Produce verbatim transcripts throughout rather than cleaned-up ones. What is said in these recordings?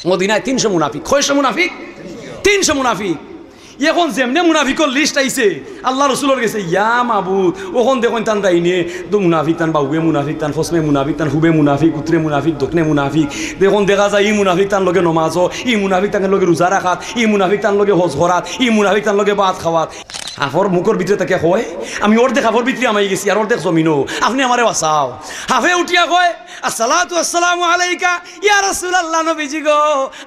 মদিনায় তিনশো মুনাফিক। কয়শো মুনাফিক? তিনশো মুনাফিক। এখন যেমনে মুনাফিকর লিস্ট আইছে আল্লার রসুলর গেছে, ইয়া মাবুদ, অখন দেখইন তান ডাইনে দু মুনাফিক, তান বাউয়ে মুনাফিক, তান ফসমে মুনাফিক, তান হুবে মুনাফিক, উত্তরে মুনাফিক, দক্ষিণে মুনাফিক। দেখইন দেখা যায় ই মুনাফিক তান লগে নমাজো, ই মুনাফিক তান লগে রোজা রাখাত, ই মুনাফিক তান লগে হজ করাত, ই মুনাফিক তান লগে ভাত খাওয়াত। হাফর মুখর ভিতরে থাকিয়া কয়, আমি অর্ধেক হাফর ভিতরে হামাই গেছি, আর অর্ধেক জমিনো, আপনে আমারে বাঁচাও। হাফে উঠিয়া কয়, আসসালাতু আসসালামু আলাইকা ইয়া রাসূলুল্লাহ, নবীজি গো,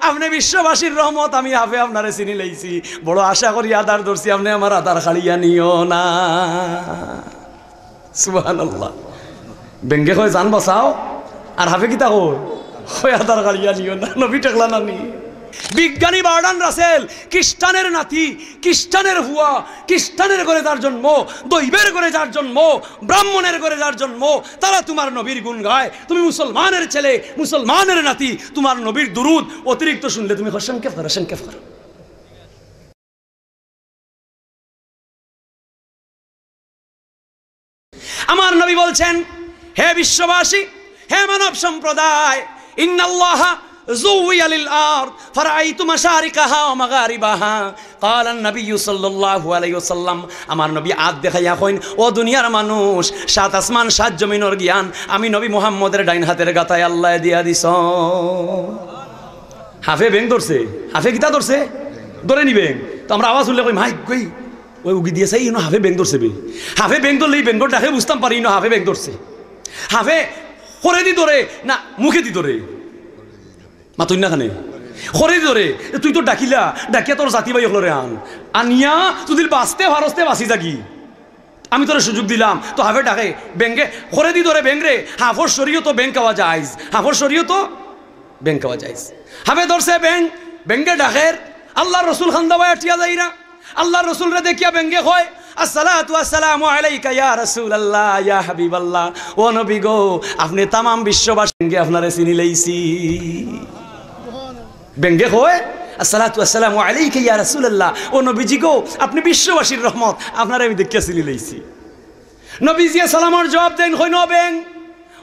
আপনে বিশ্ববাসীর রহমত, আমি হাফে আপনারে চিনি লাইছি। বড় আশা করি আদার ধরছি, আপনে আমার আদার কাড়িয়া নিও না। সুবহানাল্লাহ। বেঙ্গে কয়, জান বাঁচাও, আর হাফে কিতা কয়? কয়, আদার কাড়িয়া নিও না, নবী ঠেকলা না নি। বিজ্ঞানী বার্ট্রান্ড রাসেল, খ্রিস্টানের নাতি, খ্রিস্টানের ফুয়া, খ্রিস্টানের ঘরে যার জন্ম, দৈবের ঘরে যার জন্ম, ব্রাহ্মণের ঘরে যার জন্ম, তারা তোমার নবীর গুণ গায়। তুমি মুসলমানের ছেলে, মুসলমানের নাতি, তোমার নবীর দুরুদ অতিরিক্ত শুনলে তুমি কয়, সংক্ষেপ করো, সংক্ষেপ করো। আমার নবী বলছেন, হে বিশ্ববাসী, হে মানব সম্প্রদায়, ইন্নাল্লাহা জুওয়িয়া লিল আরদ ফারাআইতু মাশারিকাহা ওয়া মাগারিবাহা। ক্বালান নাবিয়্যু সাল্লাল্লাহু আলাইহি ওয়াসাল্লাম, আমার নবী আত দেখাইয়া কইন, ও দুনিয়ার মানুষ, সাত আসমান সাত জমিনর জ্ঞান আমি নবী মুহাম্মদের ডাইন হাতের গাতায় আল্লায় দিয়া দিছইন। হাফে বেং ধরছে। হাফে কিতা ধরছে? ধরে নি বেং। তো আমরা আওয়াজ হুনলে কই, মাইক কই, ওই উগি দিয়া চাই, ইনো হাফে বেং ধরছে বে। হাফে বেং ধরলে ই বেংর ডাকে বুঝতাম পারি, ইনো হাফে বেং ধরছে। হাফে খরেদি ধরে না মুখেদি ধরে? মাতইন না কেনে? খরেদি ধরে। এ, তুই তো ডাকিলা, ডাকিয়া তোর জাতি ভাই অকলরে আন। আনিয়া যদি বাঁচতে পারস তে বাঁচি যাগি। আমি তোরে সুযোগ দিলাম, তো হাফে ডাকে, বেঙ্গে, খরেদি ধরে বেংরে, হাফর শরীয়তো বেং খাওয়া জায়েজ, হাফর শরীয়তো বেং খাওয়া জায়েজ। হাফে ধরছে বেং, বেঙ্গে ডাকের, আল্লার রসুল খান্দা বায় আটিয়া যাইরা, আল্লার রসুলরে দেখিয়া বেঙ্গে কয়, আসসালাতু আসসালামু আলাইকা ইয়া রাসূলুল্লাহ, ইয়া হাবিবাল্লাহ, ও নবী গো, আপনে তামাম বিশ্ববাসী, বেঙ্গে আপনারে চিনি লাইছি। বেঙ্গে কয়, আসসালাতু আসসালামু আলাইকা ইয়া রাসূলুল্লাহ, ও নবীজি গো, আপনে বিশ্ববাসীর রহমত, আপনারে আমি দেখিয়া চিনি লাইছি। নবীজিয়ে সালামর জবাব দেইন, কইন, ও বেং,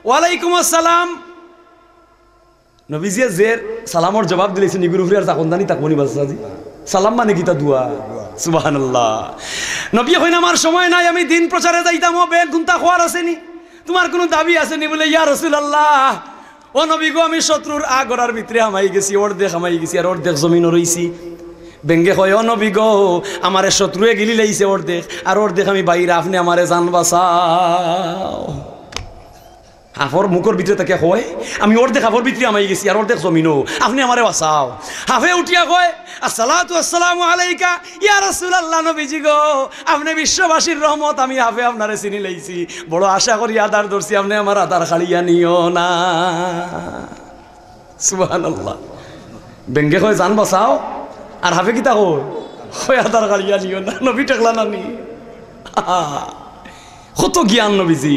ওয়ালাইকুম আসসালাম। নবীজিয়ে যে সালামর জবাব দিলাইছইন, ইগুর উপরে আর জাকন দানি থাকবো নি বাচ্চাজি? সালাম মানে কিতা? দোয়া। সুবহানাল্লাহ। নবীয়ে কইন, আমার সময় নাই, আমি দিন প্রচারে যাইতাম, ও বেং, কুন্তা কওয়ার আছে নি? তোমার কুনু দাবি আছে নি? বলে, ইয়া রাসূলুল্লাহ, ও নবী গো, আমি শত্রুর আগরার ভিতরে হামাই গেছি, অর্ধেক হামাই গেছি, আর অর্ধেক জমিনো রইছি। বেঙ্গে কয়, ও নবী গো, আমারে শত্রুয়ে গিলি লাইছে অর্ধেক, আর অর্ধেক আমি বাইরে, আপনে আমারে জান বাঁচাও। হাফর মুখর ভিতরে থাকিয়া কয়, আমি অর্ধেক হাফর ভিতরে হামাই গেছি, আর অর্ধেক জমিনো, আপনে আমারে বাঁচাও। হাফে উঠিয়া কয়, আসসালাতু আসসালামু আলাইকা ইয়া রাসূলুল্লাহ, নবীজি গো, আপনে বিশ্ববাসীর রহমত, আমি হাফে আপনারে চিনি লাইছি। বড় আশা করি আদার ধরছি, আপনে আমার আদার কাড়িয়া নিও না। সুবহানাল্লাহ। বেঙ্গে কয়, জান বাঁচাও, আর হাফে কিতা কয়? কয়, আদার কাড়িয়া নিও না, নবী ঠেকলা না নি। কত জ্ঞান নবীজি।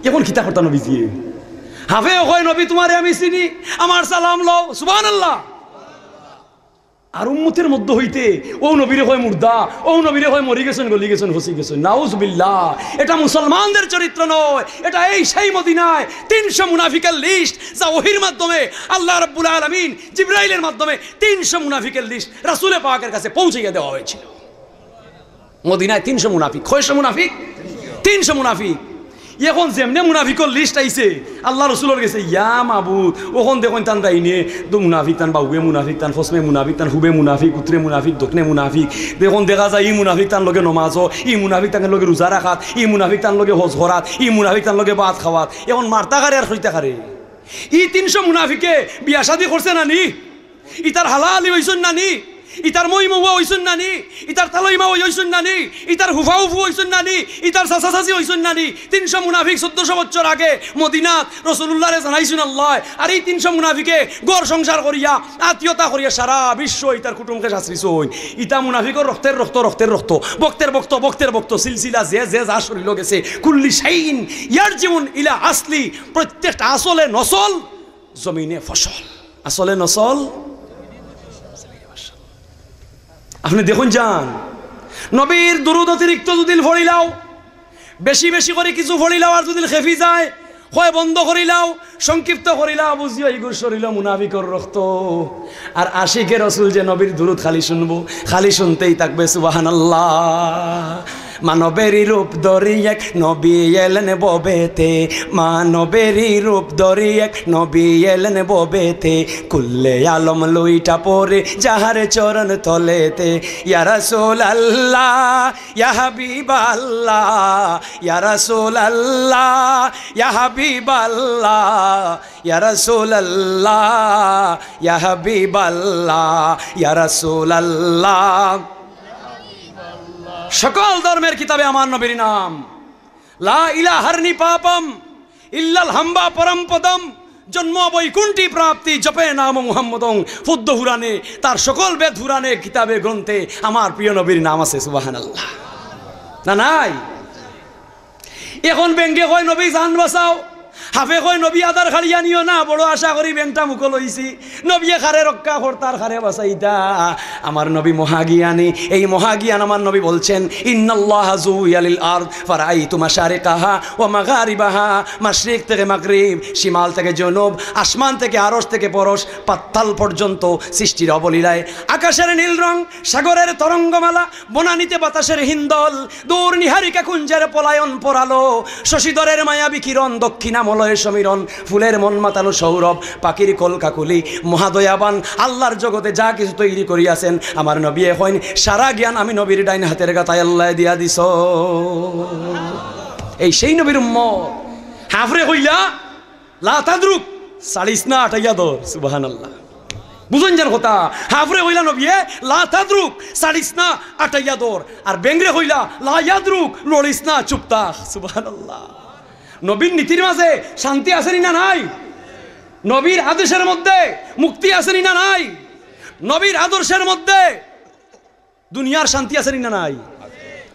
এখন কিতা করতা নবীজি? হাফেও কয়, নবী, তোমারে আমি চিনি, আমার সালাম লও। সুবহানাল্লাহ। আর উম্মতের মধ্য হইতে অউ নবীরে কয় মুর্দা, অউ নবীরে কয় মরি গেছইন, গলি গেছইন, ফসি গেছইন। নাউজুবিল্লাহ। এটা মুসলমানদের চরিত্র নয়, এটা এই সেই মদিনায় তিনশো মুনাফিকের লিস্ট, যা ওহীর মাধ্যমে আল্লাহ রাব্বুল আলামিন জিব্রাইলের মাধ্যমে তিনশো মুনাফিকের লিস্ট রাসূলে পাকের কাছে পৌঁছাইয়া দেওয়া হয়েছিল। মদিনায় তিনশো মুনাফিক। কয়শো মুনাফিক? তিনশো মুনাফিক। এখন যেমনে মুনাফিকর লিস্ট আইছে আল্লাহ রসুলর গেছে, ইয়া মাবুদ, অখন দেখইন তান ডাইনে দু মুনাফিক, তান বাউয়ে মুনাফিক, তান ফসমে মুনাফিক, তান হুবে মুনাফিক, উত্তরে মুনাফিক, দক্ষিণে মুনাফিক। দেখইন দেখা যায় ই মুনাফিক তান লগে নমাজও, ই মুনাফিক তান লগে রোজা রাখাত, ই মুনাফিক তান লগে হজ করাত, ই মুনাফিক তান লগে ভাত খাওয়াত। এখন মারতা কারে আর কইতা কারে? ই তিনশো মুনাফিকে বিয়া শাদি করছে না নি? ইতার হালাহালি অইছইন না নি? ইতার মই মৌয়া অইছইন না নি? ইতার তালই মাওই অইছইন না নি? ইতার হুফা হুফু অইছইন না নি? ইতার চাচা চাচি অইছইন না নি? তিনশো মুনাফিক চৌদ্দশো বছর আগে মদিনাত রসুলুল্লাহরে জানাইছইন আল্লায়। আর ই তিনশো মুনাফিকে ঘর সংসার করিয়া, আত্মীয়তা করিয়া সারা বিশ্ব ইতার কুটুমকে সাসরিছইন। ইতা মুনাফিকর রক্তের রক্ত, রক্তের রক্ত, বক্তের বক্ত, বক্তের বক্ত, সিলসিলা যে যে যা শরীলো গেছে, কুল্লি শাইইন ইয়ারজিউন ইলা আসলি, প্রত্যেকটা আসলে নসল জমিনে ফসল, আসলে নসল। আপনে দেখইন যান, নবীর দুরুদ অতিরিক্ত যদি পড়িলাও, বেশি বেশি করি কিছু পড়িলাও, আর যদি খেপি যায়, কয় বন্ধ করিলাও, সংক্ষিপ্ত করিলাও, বুঝিও ইগুর শরীলো মুনাফিকর রক্ত। আর আশিকে রসুল যে নবীর দুরুদ খালি শুনবো, খালি শুনতেই থাকবে। সুবহানাল্লাহ। মানবেরই রূপ ধরি এক নবী এলেন ভবেতে, মানবেরই রূপ ধরি এক নবী এলেন ভবেতে, কুল্লে আলম লইটা পড়ে যাহার চরণ তলেতে। ইয়া রাসূলুল্লাহ, ইয়া হাবিবাল্লাহ, ইয়া রাসূলুল্লাহ, ইয়া হাবিবাল্লাহ, ইয়া রাসূলুল্লাহ, ইয়া হাবিবাল্লাহ, ইয়া রাসূলুল্লাহ। সকল ধর্মের কিতাবে আমার নবীর নাম। লা ইলাহার্নি পাপম ইল্লাল হাম্বা পরম পদম, জন্ম বৈকুণ্ঠী প্রাপ্তি, জপে নাম মুহাম্মদং, ফুদ্দ হুরানে, তার সকল বেদ হুরানে, কিতাবে গ্রন্থে আমার প্রিয় নবীর নাম আছে। সুবহানাল্লাহ। না নাই? এখন বেঙ্গে কয়, "নবী জান বাঁচাও।" হাফে কয়, "নবী আদার খাড়িয়া নিও না।" বড় আশা করি বেংটা মুখো লইছি। নবীয়ে খারে রক্ষা করতা আর খারে বাঁচাইতা। আমার নবী মহাজ্ঞানী। এই মহাজ্ঞান আমার নবী বলছেন, "ইন্নাল্লাহা জুইয়া লিল আরদ ফারাআইতু মাশারিকাহা ওয়া মাগারিবাহা।" মাশরিক থেকে মাগরিব, শিমাল থেকে জনুব, আসমান থেকে আরশ থেকে পরশ, পাতাল পর্যন্ত সৃষ্টির অবলীলায়। আকাশের নীল রং, সাগরের তরঙ্গমালা, বনানীতে বাতাসের হিন্দল, দূর নীহারিকা কুঞ্জের পলায়ন পরালো, শশীধরের মায়াবী কিরণ, দক্ষিণামলয় সমীরণ, ফুলের মন মাতালো সৌরভ, পাখির কলকাকুলি, মহাদয়াবান আল্লাহর জগতে যা কিছু তৈরি করিয়াছেন, আমার নবীয়ে কইন, সারা জ্ঞান আমি নবীর ডাইন হাতের গাতায় আল্লায় দিয়া দিছ। এই সেই নবীর উম্মত। হাফরে কইলা, "লা তাদরুক, ছাড়িস না, আটাইয়া ধর।" সুবহানাল্লাহ। বুঝইন যান কথা, হাফরে কইলা নবীয়ে, "লা তাদরুক, ছাড়িস না, আটাইয়া ধর।" আর বেংরে কইলা, "লা ইয়াদরুক, লড়িস না, চুপ থাক।" সুবহানাল্লাহ। নবীর নীতির মাঝে শান্তি আছে নি না নাই? নবীর আদেশের মধ্যে মুক্তি আছে নি না নাই? নবীর আদর্শের মধ্যে দুনিয়ার শান্তি আছে নি না নাই?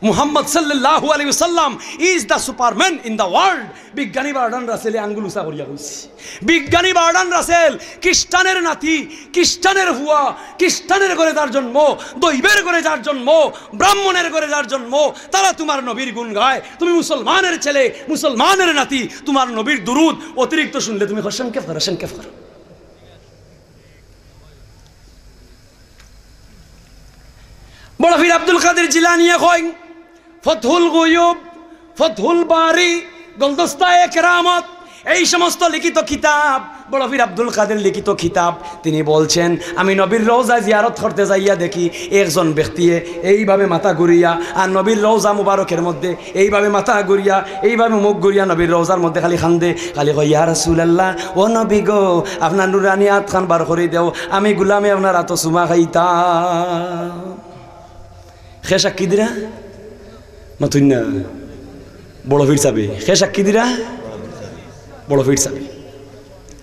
মুহাম্মদ সাল্লাল্লাহু আলাইহি ওয়াসাল্লাম is the superman in the world। বিজ্ঞানী বার্টন রাসেলে আঙ্গুল উঁচা করিয়া কইছে। বিজ্ঞানী বার্টন রাসেল খ্রিস্টানের নাতি, খ্রিস্টানের ফুয়া, খ্রিস্টানের ঘরে যার জন্ম, দৈবের ঘরে যার জন্ম, ব্রাহ্মণের ঘরে যার জন্ম, তারা তোমার নবীর গুণ গায়। তুমি মুসলমানের ছেলে, মুসলমানের নাতি, তোমার নবীর দুরুদ অতিরিক্ত শুনলে তুমি কও, "সংক্ষেপ করো, সংক্ষেপ করো।" বড় পীর আব্দুল কাদের জিলানিয়ে কইন, ফতহুল গুয়ুব, ফতহুল বারি, গুলদস্তায়ে কেরামত, এই সমস্ত লিখিত কিতাব, বড় পীর আব্দুল কাদের লিখিত কিতাব, তিনি বলছেন, "আমি নবীর রওজা জিয়ারত করতে যাইয়া দেখি একজন ব্যক্তিয়ে এইভাবে মাথা ঘুরিয়া, আর নবীর রওজা মুবারকের মধ্যে এইভাবে মাথা ঘুরিয়া, এইভাবে মুখ ঘুরিয়া নবীর রওজার মধ্যে খালি কান্দে, খালি কয়, 'ইয়া রাসূলুল্লাহ, ও নবী গো, আপনার নুরানি আতখান বার করি দেও, আমি গুলামে আপনার আতো চুমা খাইতাম।'" কে সাক্ষী দিরা? মাতুন না। বড় পীর সাবে। কে সাক্ষী দিরা? বড় পীর সাবে।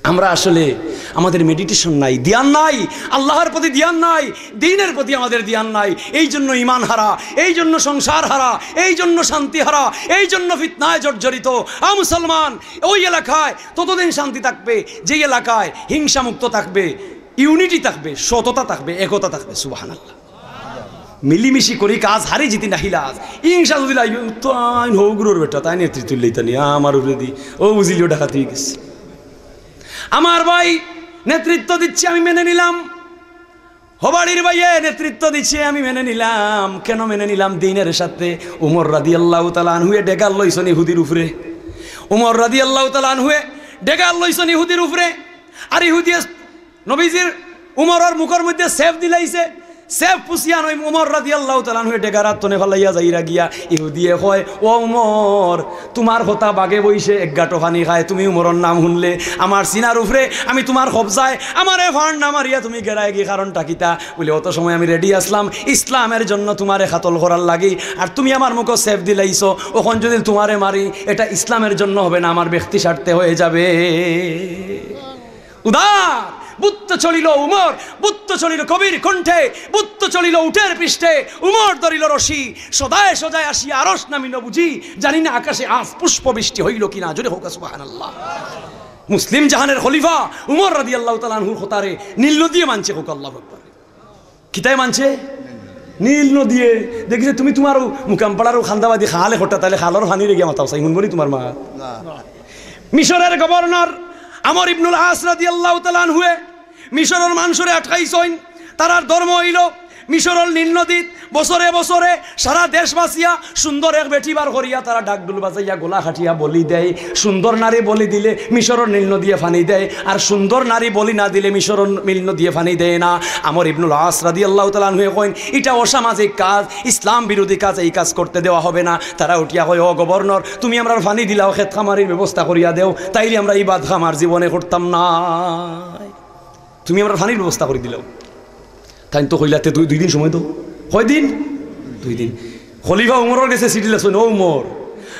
আমরা আসলে, আমাদের মেডিটেশন নাই, ধ্যান নাই, আল্লাহর প্রতি ধ্যান নাই, দ্বীনের প্রতি আমাদের ধ্যান নাই। এই জন্য ঈমান হারা, এই জন্য সংসার হারা, এই জন্য শান্তি হারা, এই জন্য ফিতনায় জর্জরিত। আ মুসলমান, ওই এলাকায় ততদিন শান্তি থাকবে, যেই এলাকায় হিংসা মুক্ত থাকবে, ইউনিটি থাকবে, সততা থাকবে, একতা থাকবে। সুবহানাল্লাহ। মিলিমিশি করি কাজ, হারি জিতি নাহি লাজ। হিংসা যদি লাগে, তো আইন হৌগুরোর বেটা, তাই নেতৃত্ব লইতা নি, আমার উপরে দি, ও বুঝিলিও ডাকাতি হয়ে গেছে। আমার ভাই নেতৃত্ব দিচ্ছে, আমি মেনে নিলাম। হবাড়ির ভাইয়ে নেতৃত্ব দিচ্ছে, আমি মেনে নিলাম। কেন মেনে নিলাম? দ্বীনের সাথে। উমর রাদিয়াল্লাহু তাআলা আনহুয়ে ডেগার লইছন ইহুদির উপরে। উমর রাদিয়াল্লাহু তাআলা আনহুয়ে ডেগার লইছন ইহুদির উপরে। আর ইহুদিয়ে নবীজির উমরর মুখর মধ্যে সেফ দিলাইছে। সেফ পুষিয়া নই উমর রাদিয়াল্লাহু তাআলা আনহুয়ে ডেগার আত তনে ফালাইয়া যাইরা গিয়া। ইহুদিয়ে কয়, "ও উমর, তোমার কথা বাগে বইছে এক গাটো পানি খায়, তুমি উমরর নাম শুনলে আমার সিনার উপরে, আমি তোমার কবজায়, আমারে ফাড় না মারিয়া তুমি গেরায় গি, কারণটা কিতা?" বলে, "অত সময় আমি রেডি আসলাম ইসলামের জন্য তোমারে কাতল করার লাগি, আর তুমি আমার মুখো সেফ দিলাইছো, অখন যদি তোমারে মারি, এটা ইসলামের জন্য হবে না, আমার ব্যক্তি স্বার্থে হয়ে যাবে।" উদার বুত্ত চলিল উমর, বুত্ত চলিল কবির কণ্ঠে, বুত্ত চলিল উটের পৃষ্ঠে, উমর ধরিল রশি, সদায় সদায় আসিয়া আরশ নামিল বুঝি, জানি না আকাশে আজ পুষ্প বৃষ্টি হইল কিনা, জোরে কউক্কা সুবহানাল্লাহ। মুসলিম জাহানের খলিফা উমর রাদিয়াল্লাহু তাআলা আনহুর কথারে নীল নদীয়ে মানছে, কউক্কা আল্লাহু আকবার। কিতায় মানছে? নীল নদীয়ে। দেখছে তুমি তোমার মুকামপাড়ার খান্দাবাদি খালে খোটা, তাইলে খালর পানিরে গিয়া মাতাও চাই, হুনবো নি তোমার মা? মিশরের গভর্নর আমর ইবনুল আস রাদিয়াল্লাহু তাআলা আনহুয়ে মিশরের মানুষরে আটকাইছইন। তারার ধর্ম অইলো মিশরের নীল নদীত বছরে বছরে সারা দেশবাসিয়া সুন্দর এক বেটি বার করিয়া তারা ঢাকঢুল বাজাইয়া গলা কাটিয়া বলি দেয়। সুন্দর নারী বলি দিলে মিশরের নীল নদীয়ে পানি দেয়, আর সুন্দর নারী বলি না দিলে মিশরের নীল নদীয়ে পানি দেয় না। আমর ইবনুল আস রাদিয়াল্লাহু তাআলা আনহুয়ে কইন, "ইটা অসামাজিক কাজ, ইসলাম বিরোধী কাজ, এই কাজ করতে দেওয়া হবে না।" তারা উঠিয়া কয়, "ও গভর্নর, তুমি আমরার পানি দিলাও, খেত খামারির ব্যবস্থা করিয়া দেও, তাইলে আমরা ই বাদ কাম আর জীবনে করতাম না।" তুমি আমরার পানির ব্যবস্থা করি দিলাও। তাইন তো কইলা, "তে দুই, দুই দিন সময় দেও।" কয় দিন? দুই দিন। খলিফা উমরর গেছে চিঠি লেখছইন, "ও উমর,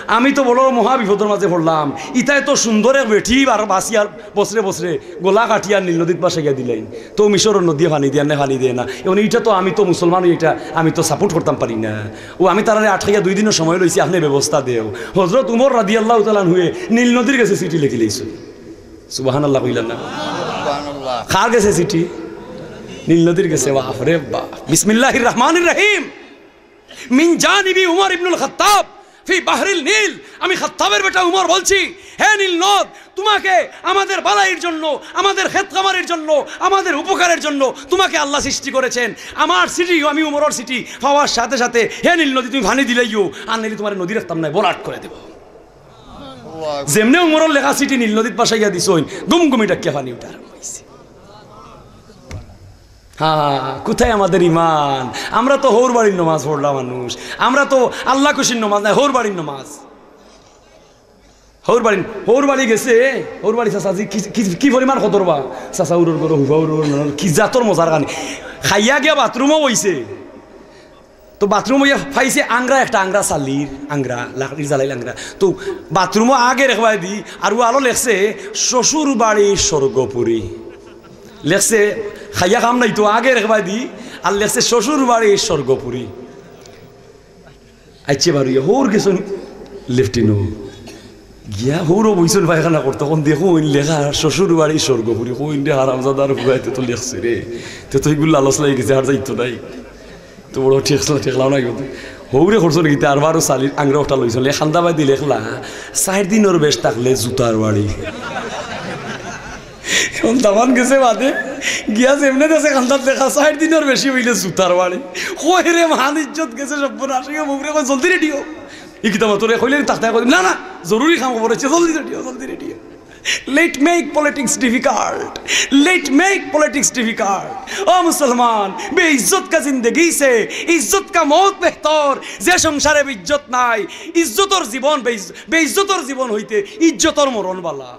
আমি তো বড় মহা বিপদর মাঝে পড়লাম, ইতায় তো সুন্দর এক বেটি আর বাসি আর বছরে বছরে গলা কাটিয়া নীল নদীত বাসাইয়া দিলাইন, তো মিশরের নদীয়ে পানি দেয় না, পানি দেয় না। এখন ইটা তো আমি তো মুসলমান, ইটা আমি তো সাপোর্ট করতাম পারি না। ও আমি তারারে আটকাইয়া দুই দিনের সময় লইছি, আপনে ব্যবস্থা দেও।" হজরত উমর রাদিয়াল্লাহু তাআলা আনহুয়ে নীল নদীর গেছে চিঠি লেখি লইছইন। সুবহানাল্লাহ কইলা না? সুবহানাল্লাহ। কার গেছে চিঠি? নীল নদীর গেছে। বাপ রে বাপ। বিসমিল্লাহির রহমানির রহিম। মিন জানিবি উমর ইবনুল খাত্তাব ফি বাহরিল নীল। আমি খাত্তাবের বেটা উমর বলছি, হে নীল নদ, তোমাকে আমাদের ভালাইর জন্য, আমাদের খেত খামারির জন্য, আমাদের উপকারের জন্য তোমাকে আল্লাহ সৃষ্টি করেছেন। আমার চিঠি, আমি উমরর চিঠি পাওয়ার সাথে সাথে, হে নীল নদী, তুমি পানি দিলাইও, আর নাইলে তোমার নদী রাখতাম না, ভরাট করে দেব। যেমনে উমরর লেখা চিঠি নীল নদীত বাসাইয়া দিছইন, গুমগুমি ডাকিয়া পানি উঠার। হ্যাঁ, কোথায় আমাদের ইমান? আমরা তো হউর বাড়ির নমাজ পড়লা মানুষ, আমরা তো আল্লাহ খুশির নমাজ নাই, হউর বাড়ির নমাজ। হউর বাড়ি, হউর বাড়ি গেছে, হউর বাড়ি চাচা, জি, কি, কি, কি পরিমাণ কদর বা? চাচা উরর গরো, হুবা উরর গরো, কি জাতর মজার কানি। খাইয়া গিয়া বাথরুমও অইছে। তো বাথরুম অইয়া পাইছে আংরা একটা, আংরা চালির আংরা, লাকড়ির জ্বালাইল আংরা। তো বাথরুমও আগের একবায় দি, আর ও আলো লেখছে, "শ্বশুর বাড়ি স্বর্গপুরী।" লেখছে, খাইয়া কাম নাই তো আগের একবায় দি, আর লেখছে, "শ্বশুর বাড়ি স্বর্গপুরী।" আইছে বারইয়া, হউর গেছইন লেফটিনো। গিয়া হউরও বইছইন পায়খানা করতে, তখন দেখইন লেখা, "শ্বশুর বাড়ি স্বর্গপুরী।" কইন রে হারামজাদার ফুয়াইতে তো লেখছে রে। তে তো ইগুর লালচ লাগি গেছে, আর যাইতো নাই। তো বড় ঠেকলা, ঠেকলাও নাই কিন্তু। হউরে করছইন কিতা, আর বারো চালির আংরা ওটা লইছইন, লে খান্দা বাদি লেখলা, "চাইর দিনর বেশ থাকলে জুতার বাড়ি।" এখন দামান গেছে বাদে, গিয়া যেমনে দেশে খান্দাত দেখা, "চাইর দিনর বেশি অইলে জুতার বাড়ি।" কই রে মান ইজ্জত গেছে সব নাশ। মুখরে কয়, "জলদি রেডি অও।" ই কিতা মাতরে কইলে তাকতায় কয়, "না, না, জরুরি কাম খবর আছে, জলদি রেডি অও, জলদি রেডি অও।" Let make politics difficult. Let make politics difficult. ও মুসলমান, বেইজ্জত কা জিন্দেগি সে ইজ্জত কা মৌত বেহতর। যে সংসারে বেইজ্জত নাই, ইজ্জতর জীবন বেইজ-, বেইজ্জতর জীবন হইতে ইজ্জতর মরণ বালা।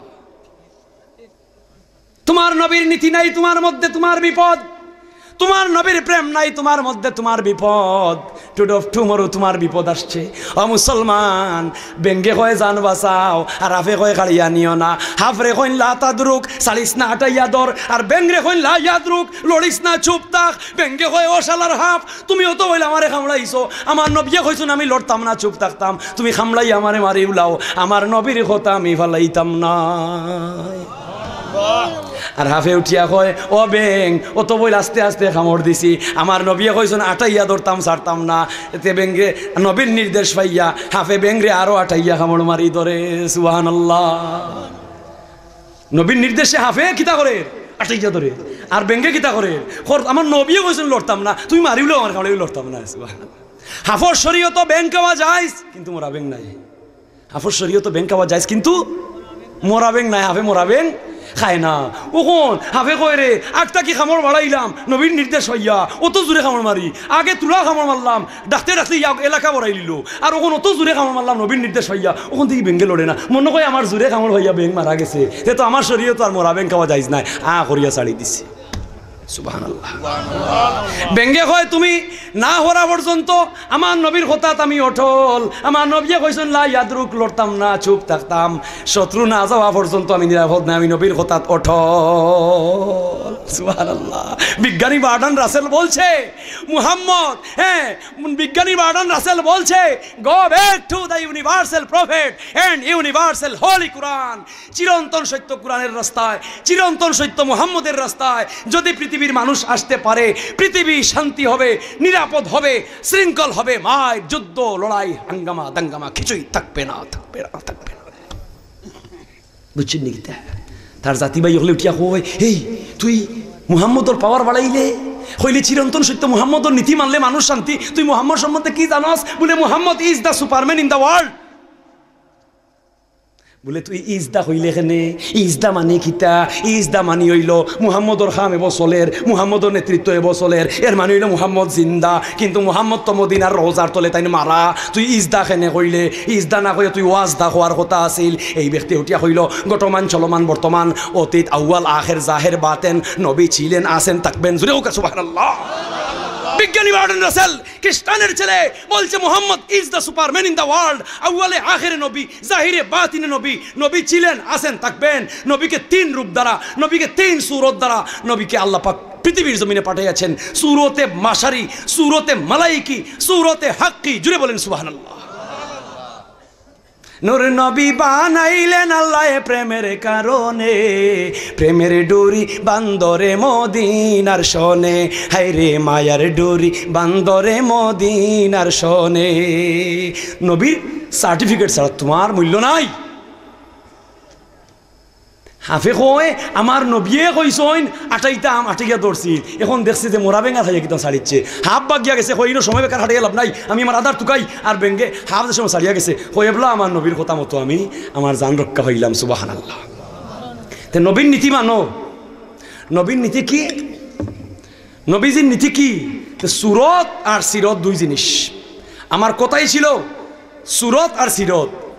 তোমার নবীর নীতি নাই তোমার মধ্যে, তোমার বিপদ। তোমার নবীর প্রেম নাই তোমার মধ্যে, তোমার বিপদ। Today of tomorrow তোমার বিপদ আসছে। ও মুসলমান, বেঙ্গে কয় জান বাঁচাও, আর হাফে কয় কাড়িয়া নিও না। হাফরে কইন লা তাদরুক, ছাড়িস না, আটাইয়া ধর। আর বেঙ্গরে কইন লা ইয়াদরুক, লড়িস না, চুপ থাক। বেঙ্গে কয়, "ও শালার হাফ, তুমি অত বইল আমারে কামড়াইছো, আমার নবিয়ে কইছইন আমি লড়তাম না, চুপ থাকতাম, তুমি কামড়াইয়া আমারে মারি উলাও, আমার নবীর কথা আমি ফালাইতাম না।" আর হাফে উঠিয়া কয়, "ও বেং, অত বইল আস্তে আস্তে কামড় দিছি, আমার নবিয়ে কইছইন আটাইয়া ধরতাম, ছাড়তাম না।" এতে বেঙ্গে নবীর নির্দেশ পাইয়া হাফে বেঙ্গরে আরো আটাইয়া কামড় মারি ধরে। সুবহানাল্লাহ। নবীর নির্দেশে হাফে কিতা করে? আটাইয়া ধরে। আর বেঙ্গে কিতা করে? কর, "আমার নবিয়ে কইছইন লড়তাম না, তুমি মারি উলাও আমারে, কামড়াইলে লড়তাম না।" সুবহানাল্লাহ। হাফর শরীয়তো বেং খাওয়া জায়েজ, কিন্তু মরা বেং নাই। হাফর শরীয়তো বেং খাওয়া জায়েজ, কিন্তু মরা বেং নাই, হাফে মরা বেং খায় না। অখন হাফে কয় রে, আগ থাকি কামড় বাড়াইলাম, নবীর নির্দেশ পাইয়া, অত জোরে কামড় মারি, আগে থুড়া কামড় মারলাম, ডাকতে ডাকতে ইয়া এলাকা বাড়াই লিলো, আর অখন অত জোরে কামড় মারলাম নবীর নির্দেশ পাইয়া, অখন থাকি বেঙ্গে লড়ে না। মনো কয় আমার জোরে কামড় পাইয়া বেং মারা গেছে, তে তো আমার শরীয়তো আর মরা বেং খাওয়া জায়েজ নাই, আ করিয়া ছাড়ি দিছে। সুবহানাল্লাহ। বেঙ্গে কয়, "তুমি না হরা পর্যন্ত আমার নবীর কথাত আমি অটল। আমার নবিয়ে কইছইন, লা ইয়াদরুক, লড়তাম না, চুপ থাকতাম। শত্রু না যাওয়া পর্যন্ত আমি নিরাপদ না, আমি নবীর কথাত অটল।" সুবহানাল্লাহ। বিজ্ঞানী বার্টন রাসেল বলছে, মুহাম্মদ, হ্যাঁ, বিজ্ঞানী বার্টন রাসেল বলছে, "Go back to the universal prophet and universal holy Quran." চিরন্তন সত্য কোরআনের রাস্তায়, চিরন্তন সত্য মুহাম্মদের রাস্তায় যদি পৃথিবীর মানুষ আসতে পারে, পৃথিবী শান্তি হবে, নিরাপদ হবে, শৃঙ্খল হবে, মায়ের যুদ্ধ, লড়াই, হাঙ্গামা, দাঙ্গামা কিছুই থাকবে না, থাকবে না, থাকবে না। বুঝছইন নি কিতা? তার জাতি ভাই অকলে উঠিয়া কয়, "এই, তুই মুহাম্মদর পাওয়ার বাড়াইলে, কইলে চিরন্তন সত্য মুহাম্মদর নীতি মানলে মানুষ শান্তি, তুই মুহাম্মদ সম্বন্ধে কি জানস?" বুলে, "Muhammad is the superman in the world." বুলে, "তুই ইজদা কইলে কেনে? ইজদা মানে কিতা?" ইজদা মানি অইলো মুহাম্মদর কাম এবো চলের, মুহাম্মদর নেতৃত্ব এবো চলের, এর মানে অইলো মুহাম্মদ জিন্দা, কিন্তু মুহাম্মদ তো মদিনার রওজার তলে তাইন মারা। তুই ইজদা কেনে কইলে? ইজদা না কইয়া তুই ওয়াজদা কওয়ার কথা আছিল। এই ব্যক্তি উঠিয়া কইলো, ঘটমান চলমান বর্তমান অতীত আউয়াল আখের জাহের বাতেন নবী ছিলেন, আছেন, থাকবেন। জুরে কউক্কা সুবহানাল্লাহ। বিজ্ঞানী বার্টন রাসেল খ্রিস্টানের ছেলে বলছে, "Muhammad is the superman in the world." আউয়ালে আখেরে নবী, জাহিরে বাতিনে নবী, নবী ছিলেন, আছেন, থাকবেন। নবীকে তিন রূপ দ্বারা, নবীকে তিন সুরত দ্বারা নবীকে আল্লাহ পাক পৃথিবীর জমিনে পাঠাইয়াছেন। সুরতে মাশারি, সুরতে মালাইকি, সুরতে হাক্কি। জুরে বলেন সুবহানাল্লাহ। নূর নবী বানাইলেন আল্লায় প্রেমের কারণে, প্রেমের ডুরি বান্দরে মদিনার সনে, হায়রে মায়ার ডুরি বান্দরে মদিনার সনে। নবীর সার্টিফিকেট ছাড়া তুমার মূল্য নাই। হাফে কয়, "আমার নবিয়ে কইছইন আটাইতাম, আটাইয়া ধরছি, এখন দেখছি যে মরা বেঙ্গার খাইয়া কিতা ছাড়িচ্ছে।" হাফ বাগিয়া গেছে, কয়, "ইনো সময় বেকার হাটাইয়া লাভ নাই, আমি আমার আধার তুকাই।" আর বেঙ্গে হাফ যে সময় ছাড়িয়া গেছে, কয়, "এবলা আমার নবীর কথা মতো আমি আমার জান রক্ষা পাইলাম।" সুবহানাল্লাহ। তে নবীর নীতি মানো। নবীর নীতি কি? নবীজির নীতি কি? তে সুরত আর সিরত দুই জিনিস। আমার কথাই ছিল সুরত আর সিরত।